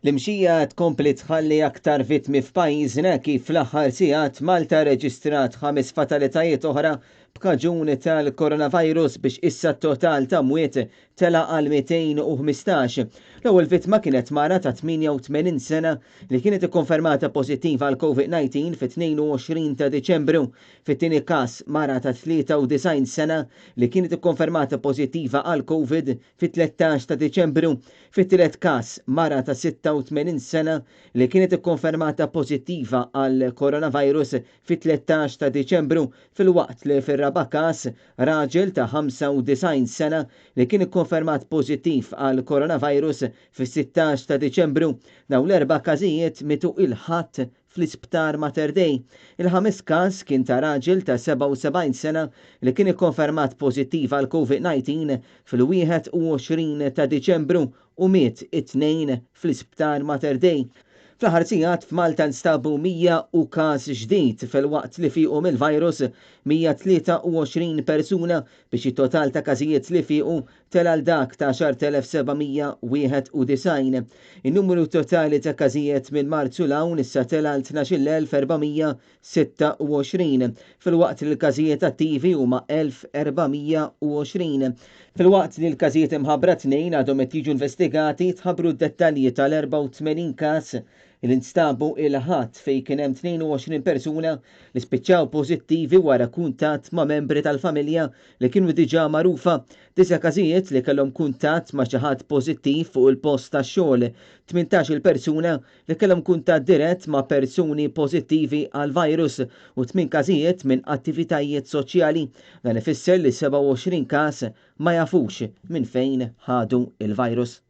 L-imxija tkompli tħalli aktar vittmi f'pajjiżna kif fl-aħħar sigħat Malta rreġistrat ħames fatalitajiet oħra b'kaġun tal-coronavirus biex issa t-total ta' mwiet tela' għal 215. L-ewwel vittma kienet mara ta' 88 sena li kienet ikkonfermata pożittiva għal Covid-19 fit-22 ta' Diċembru. Fit-tieni każ, mara ta' 93 sena li kienet ikkonfermata pożittiva għal Covid fit-13 ta' Diċembru. Fit-tielet każ, mara ta' 86 sena li kienet ikkonfermata pożittiva għal coronavirus fit-13 ta' Diċembru filwaqt li fir-raba' każ, raġel ta' 95 sena li kien ikkonfermat pożittiv għal coronavirus fis-16 ta' Diċembru. Dawn l-erba' każijiet mietu il-Ħadd fl-Isptar Mater Dei. Il-ħames każ kien ta' raġel ta' 77 sena li kien ikkonfermat pożittiv għal Covid-19 fil-21 ta' Diċembru u miet it-Tnejn fl-Isptar Mater Dei. Fl-aħħar sigħat f'Malta nstabu 100 u każ ġdid filwaqt li fiequ mill-virus 123 persuna biex it-total ta' każijiet li fiequ tela' għal dak ta' 10,791. In-numru totali ta' każijiet minn Marzu 'l hawn issa tela' għal 12,426, filwaqt li l-każijiet attivi huma 1,420. Filwaqt li l-każijiet imħabbra t-Tnejn għadhom qed jiġu investigati, tħabbru d-dettalji tal-84 każ li nstabu il-Ħadd fejn kien hemm 22 persuna li spiċċaw pożittivi wara kuntatt ma' membri tal-familja li kienu diġà magħrufa, disa' każijiet li kellhom kuntatt ma' xi ħadd pożittiv fuq il-post tax-xogħol, 18-il persuna li kellhom kuntatt dirett ma' persuni pożittivi għall-virus u tmien każijiet minn attivitajiet soċjali. Dan ifisser li 27 każ ma jafux minn fejn ħadu l-virus.